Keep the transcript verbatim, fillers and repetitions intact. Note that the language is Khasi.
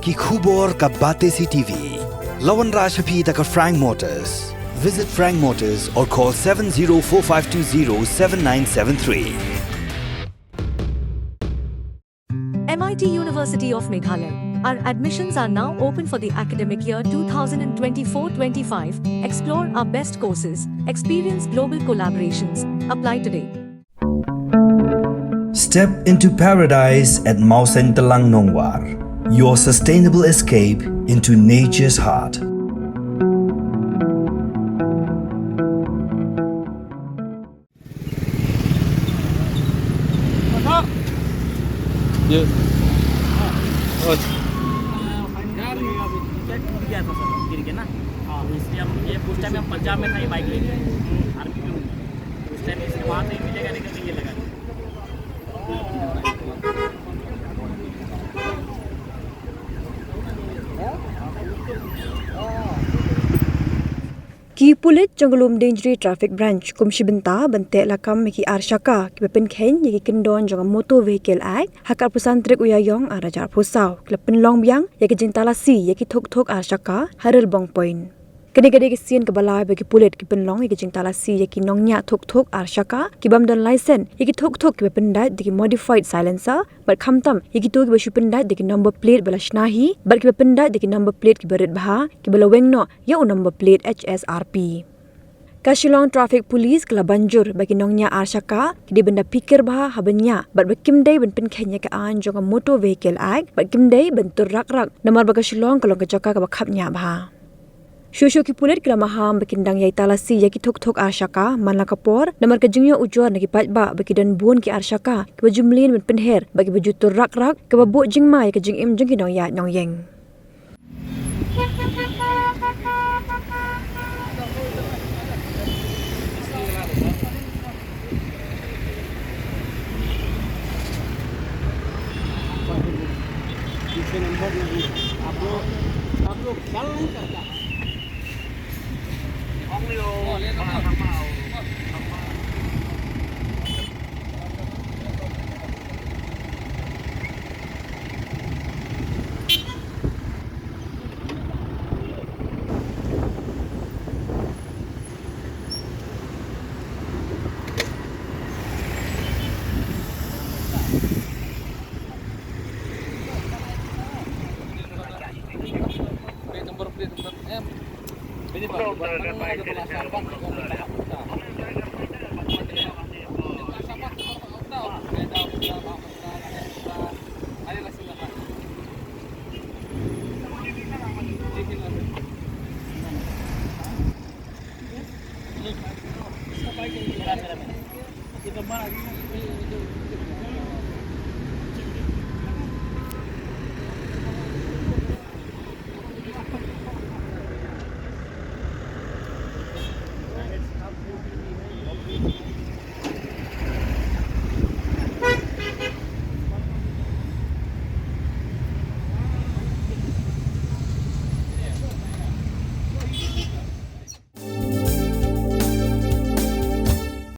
Ki khubor ka Batesi TV. La wanrah sha phi da ka Frank Motors. Visit Frank Motors or call seven zero four five two zero seven nine seven three. M I T University of Meghalaya. Our admissions are now open for the academic year two thousand twenty-four twenty-five. Explore our best courses, experience global collaborations. Apply today. Step into paradise at Mawsyntelang Nongwar, your sustainable escape into nature's heart. ये। यार, ये अभी चेक टूट गया था सर, गिर के ना। हाँ, इसलिए हम, ये उस टाइम हम पंजाब में था, ये बाइक लेके। आर्मी में हूँ। उस टाइम इसके वहाँ से मिलेगा, लेकिन ये लगा। Ki pulit jong ka Lumdiengjri Traffic Branch kum shi bynta ban teh lakam ïa ki arshaka kiba pynkheiñ ïa ki kyndon jong ka Motor Vehicle Act ha ka arphew san tarik u Ïaïong arhajar arphew saw, ki la pynlong biang ïa ka jingtalasi ïa ki thuk thuk arshaka ha Rilbong Point. Kane ka dei ka sien kaba lai ba ki pulit ki pynlong ïa ka jingtalasi ïa ki nongñiah thuk thuk arshaka ki bym don laisen, ïa ki thuk thuk kiba pyndait da ki modified silencer, bad khamtam ïa kito kiba shu pyndait da ki number plate ba la shna hi, bad kiba pyndait da ki number plate kiba rit bha, kiba la weng noh ïa u number plate H S R P. Ka Shillong Traffic Police ka la ban jur ba ki nongñiah arshaka ki dei ban da phikir bha haba ñiah, bad ba kim dei ban pynkheiñ ïa ka aiñ jong ka Motor Vehicle Act, bad kim dei ban tur rak rak, namar ba ka Shillong ka long ka jaka kaba khapñiah bha. Shuh shuh ki pulit ki la maham ba kin dang ïai talasi ïa ki thuk thuk arshaka man la ka por, namar ka jingïoh ujor na ki paidbah ba ki don bun ki arshaka kiba ju mlien ban pynher bad kiba ju tur rak rak, kaba buh jingma ïa ka jingim jong ki nongïaid nongïeng. पीछे नंबर नहीं है। आप लोग, आप लोग ख्याल नहीं करता।